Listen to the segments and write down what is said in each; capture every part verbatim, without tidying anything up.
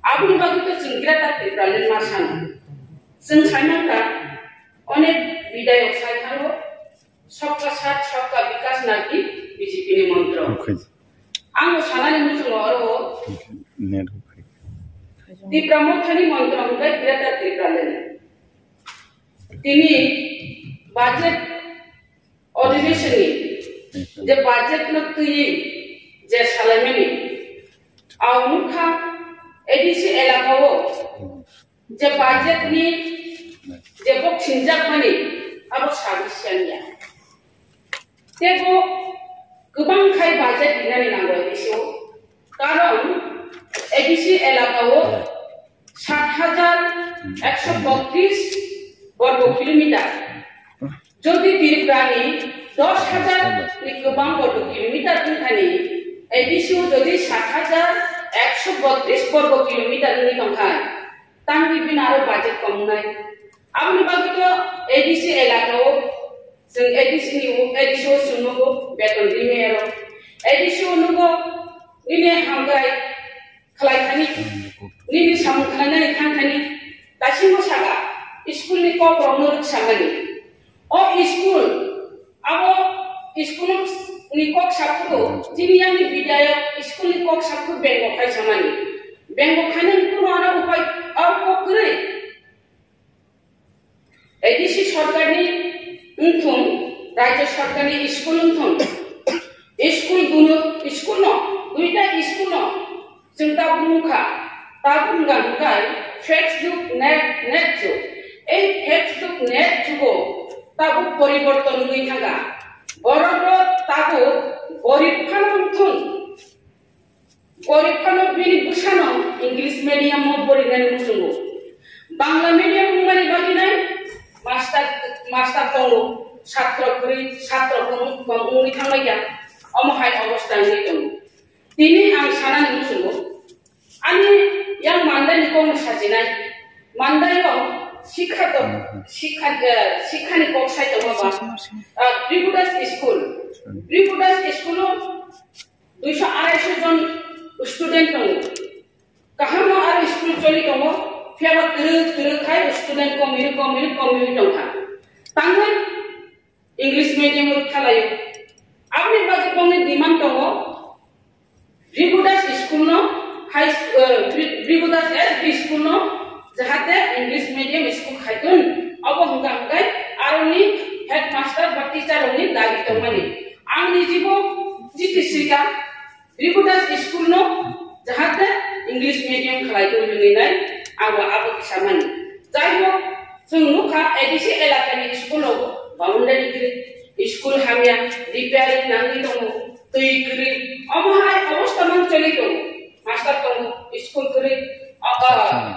Aboni bagwi to chwng Greater Tipraland ma sano. Chwng sai mankha, onek bidayok sai thango, "Sabka Saath, Sabka Vikas" naki B J P ni montro. Okay. Ang sanani muchungo oro Net okay. Tipra Mothani montro hwnkhe Greater Tipraland. Tini budget Odhibeshoni je budget no twi je salaimani, au nukha A D C elaka o je budget ni je bok sinjakmani abo sabi sanya. Tebo kwbang khai budget rinani nango A D C o. Karon A D C elaka o sat hajar ekso botris borgo kilometer. Jodi Tripura ni dos hajar ni kwbang borgo kilometer wngthani, A D C o jodi sat hajar ekso botris borgo kilometer wngwi tongkha, tangwi bini aro budget kom wngnai. Aboni bagwi to A D C elaka o, chwng A D C ni, A D C o chwng nugo beton rimaya rok. A D C o nugo nini hambai khlai thani, nini samung khlainani thang thani, daisingbo saka, school ni kok rokno rwksamani. O school, abo school ni kok saphuru, chini yang ni bidayok school ni kok saphuru bengo khai samani. Bengo khainani kuno ano upai, abo kok kwrwi. A D C sorkarni wngthung, Rajya sorkarni school wngthung, school duno, school no, duita school no, chwng tabuk nukha, tabuk wngkha hwnkhe fake jug, net, net jug. Ei fake jug, net jugo tabuk poriborton wngwi thangkha. Borok rok tabuk gorib phano wngthung. Gorib phano bini bwsano English medium o porinani muchungo. Bangla medium wngmani bagwi nai master, master tongo, satro kwrwi, satro kwrwi, kwrwi wngwi thangbaikha. Omo hai obostha wngwi tongo. Tini ang sanani muchungo, ani yang Mandai ni kokno sajinai. Mandai o sikha to, sikha, eh, sikha ni kok sai tongo ba. Ah, Tribudas school. Tribudas school o duiso araisho jon student tongo. Kaham no aro school choli tongo, phiya ba twrwk twrwk khai student komwi komwi komwi tongkha. Tangwi English medium o thalaio. Aboni bagwi bongni demand tongo, Ribudas school no, high school, eh, Ri-, Ribudas S B school no, jahate English medium school khaitun, abo hwnkha hwnkhe aroni headmaster ba teacher rokni dabi tongmani. Ang nijibo chiti sika, Ribudas school no jahate English medium khlai tongwi nai abo abo kisa mani. Jai hok, chwng nukha A D C elakani school rogo boundary kwrwi, school hamya, repairing nangwi tongo, twi kwrwi, omo hai obostha mang choli tongo. Master tongo, school kwrwi, o, o,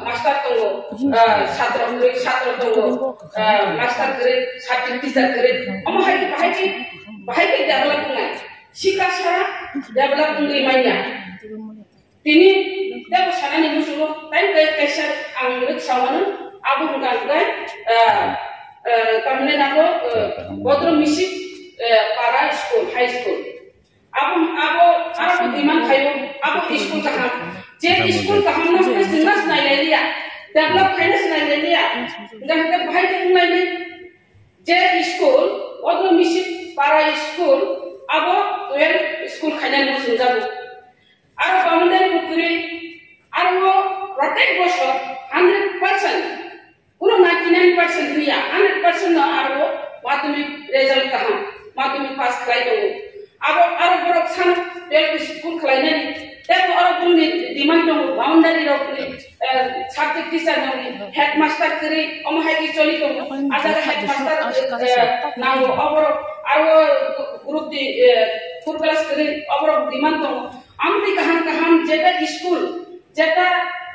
master tongo, o, satro kwrwi, satro tongo, o, master kwrwi, subject teacher kwrwi, omo hai bahai khe, bahai khe develop wngnai. Sikha sara develop wngwi manya. Tini tebo sanani musugo, tai kai kaisa ang rwk samano, abo hwnka hwnkhe, ah, ah, tamni nango, ah, Bodro Misik, ah, para school, high school. Abo, abo, abo demand khaio, abo school kaham. Je school kaham no hwnkhe chwngna sinai lai liya, develop khaina sinai lai liya. Hwnkhe hwnkhe bahai khe wnglai ni. Je school, Bodro Misik para school, abo twelve school khainani muchungjago. Aro boundary bo kwrwi, aro protek bosor hundred percent, kunu ninety nine percent wngya, hundred percent no aro madhyamik result kaham, madhyamik pass khlai tongo. Abo aro borok sano twelve school khlainani, tebo aro bongni demand tongo, boundary rokni, eh, subject teacher nangni, headmaster kwrwi, omo hai khe choli tongo. Ajak headmaster, eh, nango, oborok aro group di, eh, full class kwrwi, oborok demand tongo. Amtwi kaham kaham jeta school, jeta,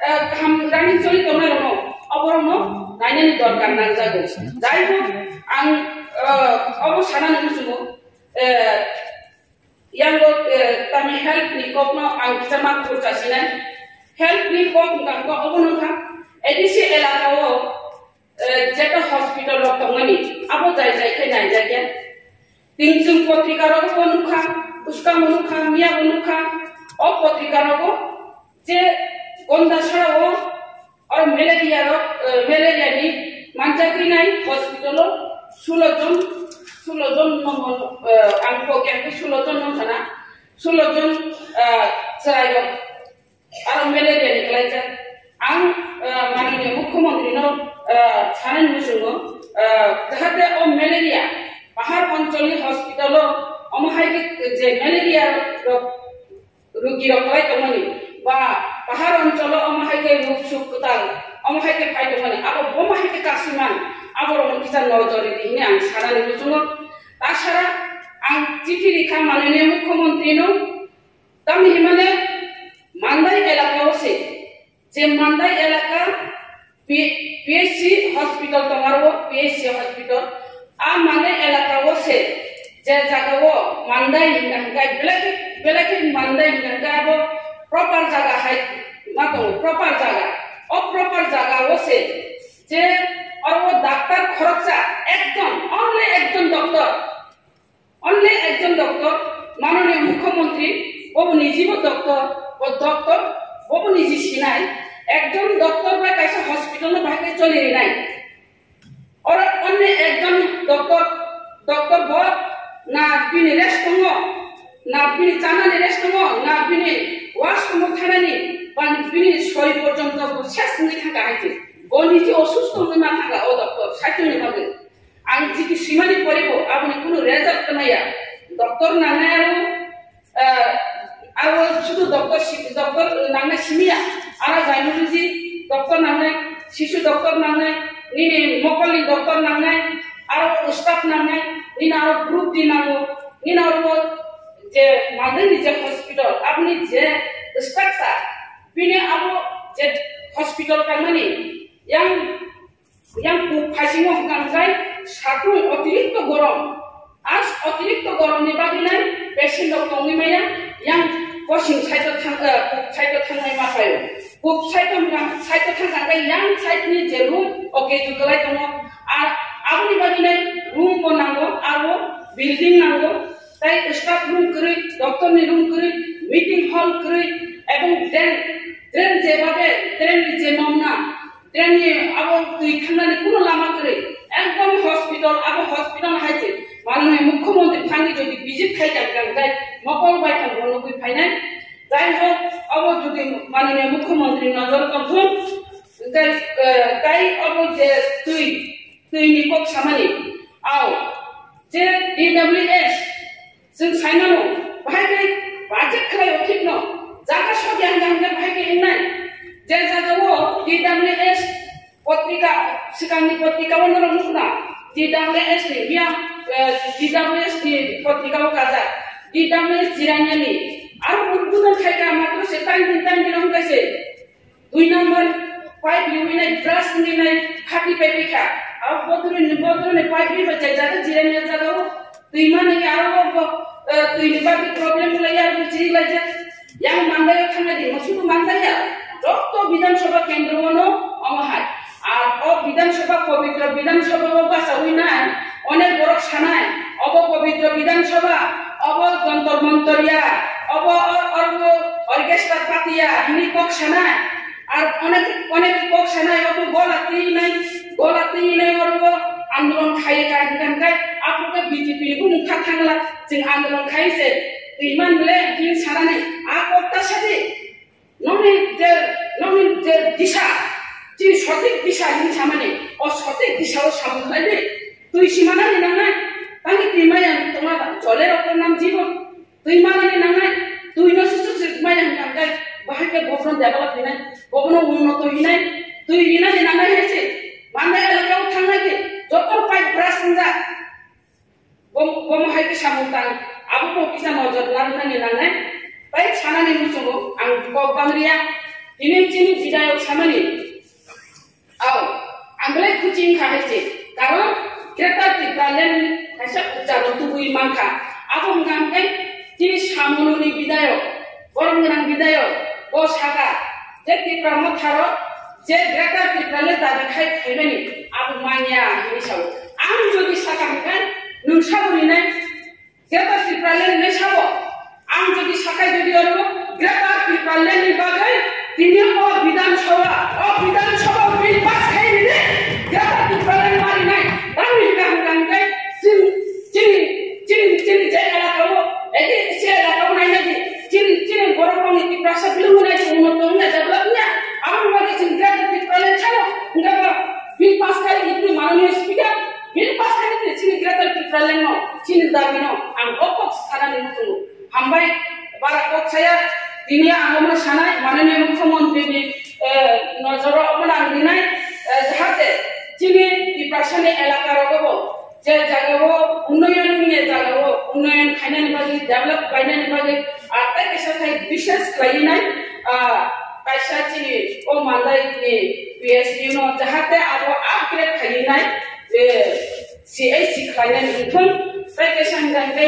eh, kaham running choli tongnai rokno, oborokno nainani dorkar nangjago. Jai hok, ang, eh, obo sanani muchungo, eh, yango, eh, tami health ni kokno ang kisa ma kuchuk chasinai. Health ni kok wngkha obo wngkha A D C elaka o, eh, jeta hospital rok tongmani, abo jai jai khe naijakya. Tini chwng potrika rogo bo nukha, bwskango nukha, miya bo nukha, o potrika rogo je Gonda sarao oro malaria rok, eh, malaria ni manjagwi nai hospital o sulo jon, sulo jon no mon, eh, ang kok yang sulo jon no sana, sulo jon, eh, chwrai rok aro malaria ni kwlaijak. Ang, eh, mananiya mukhyamantri no, eh, sanani muchungo, eh, jahate o malaria pahar oncholni hospital o omo hai khe je malaria rok rugi rok kwlai tongmani ba pahar oncolo omo hai khe ruk suk kwtal omo hai khe phai tongmani abo bomo hai khe kasumani abo rokno kisa nojor ridi hwnwi ang sanani muchungo. Tasara ang chithi rikha mananiya mukhyamantri no, tamni hwnmale Mandai elaka o se je Mandai elaka P-, P H C hospital tongaro, P H C hospital. A Mandai elaka o se, je jaga o Mandai hinga hinga, belai khe, belai khe Mandai hinga hinga abo proper jaga hai ma tongo, proper jaga. O proper jaga o se, je oro doctor khoroksa, ekjon, only ekjon doctor. Only ekjon doctor, mananiya mukhyamantri, bobo nijibo doctor, bo doctor, bobo niji sinai, ekjon doctor bai kaisa hospital no bahai khe choli rinai. Oro only ekjon doctor, doctor bo na bini rest tongo, na bini chanani rest tongo, na bini washroom thanani, ba bini soi porjonto bo ses wngwi thangkha hai se. Bo niji osusto wngwi ma thangkha o doctor, saitoni bagwi. Ang jiti simani poribo aboni kunu result kwnaya. Doctor nangnai aro, eh, aro sudu doctor si-, doctor nangnai simiya. Aro gynecology doctor nangnai, sisu doctor nangnai, nini mokolni doctor nangnai, aro staff nangnai, nini aro group di nango, nini aro je Mandai ni je hospital, aboni je structure, bini abo je hospital tangmani yang Yang kuk phaisingo hwnkha hwnkhe satung otirikto gorom. As otirikto goromni bagwi nai patient rok tongwi maya, yang kosing side o thang, eh, kuk side o thangnai ma phaio. Kuk side o hwnkha, side o thangkha hwnkhe yang side ni je room, o keju kwlai tongo. A, aboni bagwi nai room bo nango, aro building nango. Tai staff room kwrwi, doctor ni room kwrwi, meeting hall kwrwi, ebong drain, drain je babe, drain ni je nokna, Treni abo twi thangnani kuno lama kwrwi. Ekdom hospital, abo hospital hai se. Manwi mukhyamantri thangwi jodi visit khai kha, hwnkha hwnkhe mokol bai thang bo nugwi phainai. Jai hok, abo jodi manwi mukhyamantri nojor tongthung, hwnkhe, eh, tai abo je twi, twini kok samani. Ao, je D W S, Chwng saimano, bahai khe budget khlaio thikno, jaga sokya hwnkha hwnkhe bahai khe wngnai. Je jagao D W S potrika, swkangni potrikao norok nukna, D W S ni miya, eh, D W S ni potrikao kajak, D W S Jirania ni, aro udbodon khaika matro se time din time din hwnkhe se. Dui number pipe riwi nai, brush riwi nai, khati pipe kha. Abo bodorni, bodorni pipe riwi bai jai jagao Jirania jagao. Twi mani aro bo, eh, twi ni bagwi problem wnglaia, aro chiri laijak. Yang Mandai o thangna di, mo sudu Mandai ya. Jotto Bidhan Sabha kendro no omo hai. Ar o Bidhan Sabha, pobitro Bidhan Sabha o bachawi nai, onek borok sanai, obo pobitro Bidhan Sabha, obo Jantar Mantar ya, obo or-, orbo orchestra party ya, hini kok sanai. Ar onek, onek kok sanai, obo gola twi nai, gola twi nai orbo andolon khai ka hingkha hingkha, aphuru khe B J P ni bumung kha thangla, chwng andolon khai se, twi man le, hini sanani, a kok ta sadi. Nokni je, nokni je disa, chini sothik disa hini samani, o sothik disa o samung khlai di. Twi simanani nangnai, tangni twi maya tongma ba, jole rok nam jibon. Twi manani nangnai, twi no susuk se maya hwnka hwnkhe, bahai khe bokhorok develop hinai, bokhorok unnoto hinai, twi rinani nangnai hai se. Mandai elaka o thangnai khe, joto pipe brush wngjak. Bom, bom hai khe samung tang, abo bo kisa nojor narwknani nangnai. Tai sanani muchungo ang kok bang riya, hini chini bidayok samani. Ao, ang belai khuchi wngkha hai se, karon Greater Tipraland kaisa ucharo tubui mankha. Abo wngkha hwnkhe chini samununi bidayok, borom gwnang bidayok, bo saka, je Tipra motharo, je Greater Tipraland dabi khai phaimani, abo manya hinwi sao. Ang jodi saka hwnkhe, nwng sabo rinai, Greater Tipraland hinwi sabo. Ang jodi sakai jodi oro Greater Tipraland ni bagwi Tini o Bidhan Sabha, o Bidhan Sabha o bill pass khai ride, Greater Tipraland marinai, tamni hwnkha hwnkha hwnkhe chini, chini, chini, chini je elaka o, edi se elaka o nainai di, chini, chini borok rokni Tiprasa belong hwnai di, uno tong hwnai develop wngya, aboni bagwi chini Greater Tipraland sano, hwnkhe bo bill pass khai ride, Mananiya Speaker, bill pass khai ride, chini Greater Tipraland no, chini dabi no, ang o kok sanani muchungo. Hambai, bara kok saya, tini ang omo sanai, Mananiya Mukhyamantri ni, eh, nojoro omo nang rinai, eh, jahate chini Tiprasa ni elaka rogo bo, je jaga o unnoyon ni jaga o, unnoyon khainani bagwi, develop khlainani bagwi, ah, tai kaisa khai bishes khlainai, ah, kaisa chini o mandai ni P S U no jahate abo upgrade khlainai, eh, C H C khlainani wngthun, tei kaisa hwnkha hwnkhe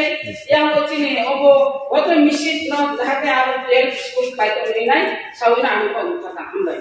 yang o chini obo water machine no jahate aro twelve school khlai tongrinai sawi no ang kok wngkha ta hambai.